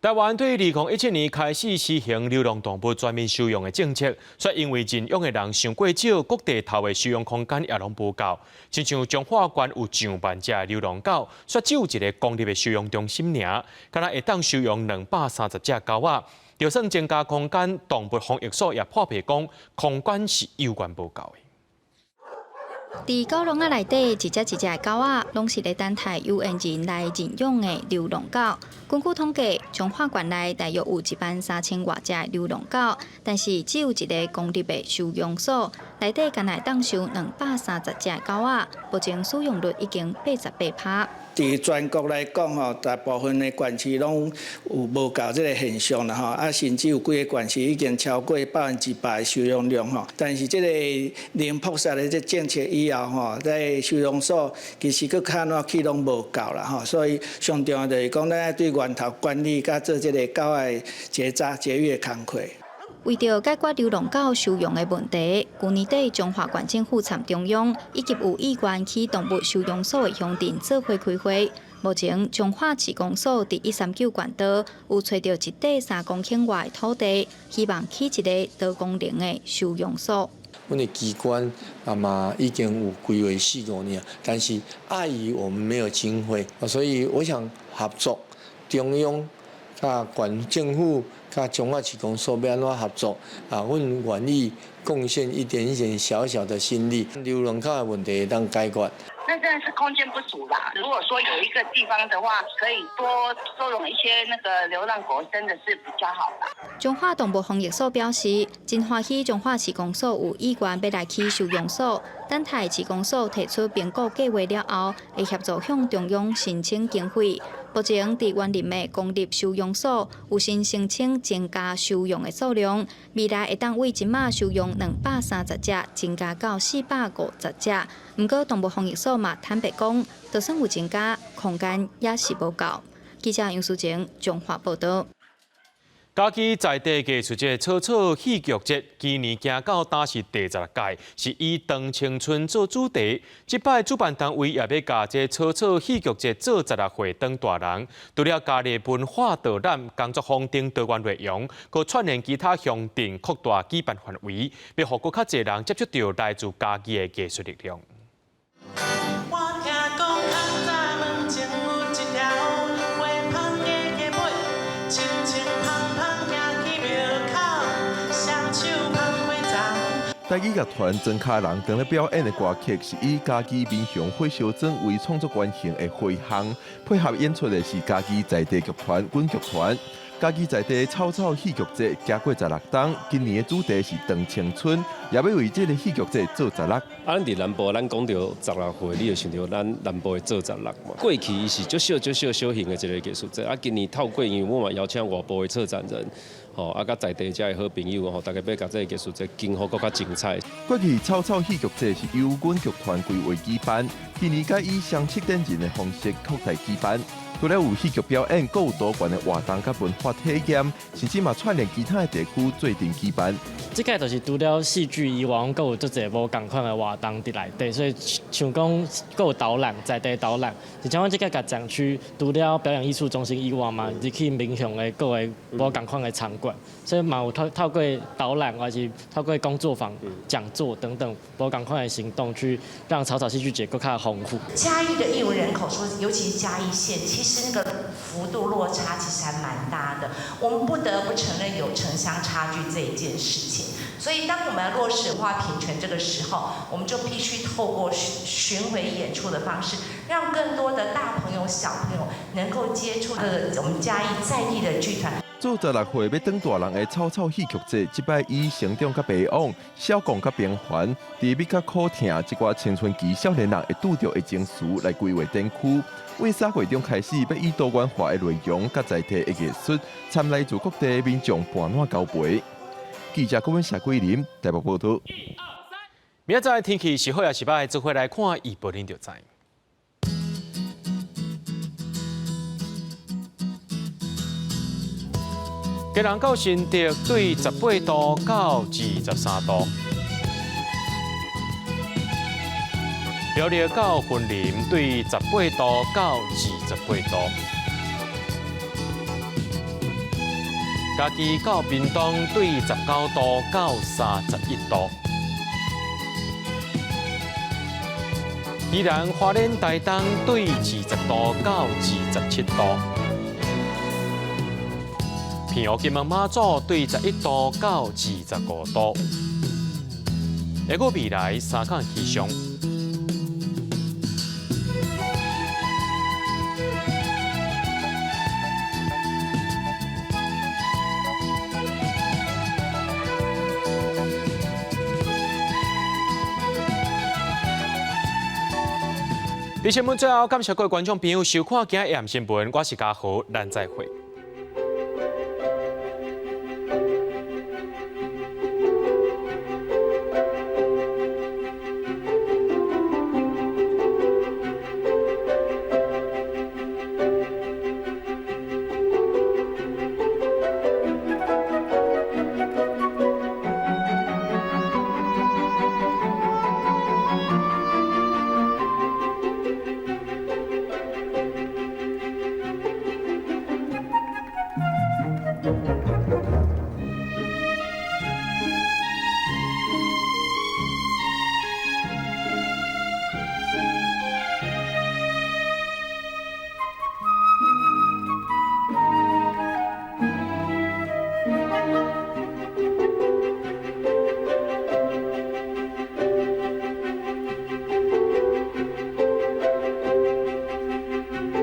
台灣對2017年開始實行流浪動物全面收容的政策，卻因為認養的人傷過少，各地頭的收容空間也攏無夠。親像彰化縣有上萬隻流浪狗，卻只有一个公立的收容中心爾，敢若會當收容230隻狗仔。就算增加空間，動物防疫所也破皮講，空間是猶原無夠的。
佇狗籠仔內底，一隻一隻的狗仔，攏是咧等待有緣人來認養的流浪狗。根據統計，彰化縣內大約有1萬3千外隻流浪狗，但是只有一个公立的收容所，內底干焦會當收230隻狗仔，目前使用率已經88%。
佇全國來講吼，大部分的縣市攏有無夠這个現象啦吼，啊，甚至有幾个縣市已經超過100%的收容量吼。但是這个零撲殺的這政策以後吼，在收容所其實閣較怎去攏無夠啦吼，所以上重要就是講，咱愛對源頭管理，佮做這个狗仔結紮絕育的工課。
為著解決流浪狗收容的問題，舊年底彰化縣政府參中央以及有意願去動物收容所的鄉鎮做伙開會。目前彰化市公所佇139縣道有揣著一塊3公頃外的土地，希望起一个多功能的收容所。
阮的機關啊嘛已經有規劃四五年，但是礙於我們沒有經費，所以我想合作中央佮縣政府。佮彰化市公所欲按怎合作啊？阮願意貢獻一點一點小小的心力，流浪狗的問題會當解決。
那真的是空間不足啦。如果說有一個地方的話，可以多收容一些那個流浪狗，真的是比較好啦。
彰化動物防疫所表示，真歡喜彰化市公所有意願欲來起收容所，等待市公所提出評估計劃了後，會協助向中央申請經費。目前佇員林的公立收容所有先申請增加收容的數量，未來會當為這馬收容230隻，增加到450隻。毋過動物防疫所嘛坦白講，就算有增加，空間也是無夠。記者楊淑晴彰化報導。
嘉義在地藝術節草草戲劇節，今年行到今是第16屆，是以長青春做主題。這擺主辦單位也欲共這草草戲劇節做16歲當大人。除了加入文化導覽、工作坊等多元內容，閣串聯其他鄉鎮擴大舉辦範圍，欲予閣較濟人接觸著來自嘉義的藝術力量。
我聽講較早門前有一條花芳的溪尾，清清芳芳行去廟口，雙手捧花叢。
台語樂團莊跤人當咧表演的歌曲是以嘉義民雄火燒莊為創作原型的花巷，配合演出的是嘉義在地劇團阮劇團。嘉義在地草草戲劇節行過16冬，今年的主題是長青春，也欲為這个戲劇節做十六。
啊，咱佇南部，咱講著16歲，你就想著咱南部的做十六嘛。過去伊是足小足小小型的一个藝術節，啊，今年透過因為我嘛邀請外部的策展人，吼，啊，佮在地遮的好朋友吼，大家欲共這个藝術節經營閣較精彩。
過去草草戲劇節是由阮劇團規劃舉辦，今年改以雙策展人的方式擴大舉辦。除了有戲劇表演，閣有多元的活動佮文化體驗，甚至嘛串聯其他的地區做陣舉辦。
這屆就是除了戲劇以外，閣有足濟無仝款的活動佇內底，所以像講閣有導覽，在地導覽。而且阮這屆共展區除了表演藝術中心以外嘛，入去民雄的各个無仝款的場館，所以嘛有透過導覽，還是透過工作坊、講座等等無仝款的行動，去讓草草戲劇節閣較豐富。
嘉義的藝文人口數，尤其是嘉義縣，其實那個
幅度落差其實還蠻大的。我們不得不承認有城鄉差距這一件事情。所以當我們要落實文化平權這個時候，我們就必須透過巡迴演出的方式，讓更多的大朋友、小朋友能夠接觸這個我們嘉義在地的劇團。
做16歲欲當大人的草草戲劇節，這擺以成長佮迷惘、痟狂佮平凡、甜蜜佮苦痛，這寡青春期少年人會拄著的情緒來規劃展區。為3月中開始，欲以多元化的內容佮在地的藝術，參來自各地的民眾伴湠交陪。記者郭文謝桂林台北報導。
明仔載天氣是好抑是䆀，做伙來看預報恁就知。基隆到新竹對18度到23度，苗栗到雲林對18度到28度，嘉義到屏東對19度到31度，宜蘭花蓮台東對20度到27度。澎湖金門馬祖對11度到25度，下個未來三天氣象。佇新聞最後，感謝各位觀眾朋友收看今日的新聞，我是嘉豪，咱再會。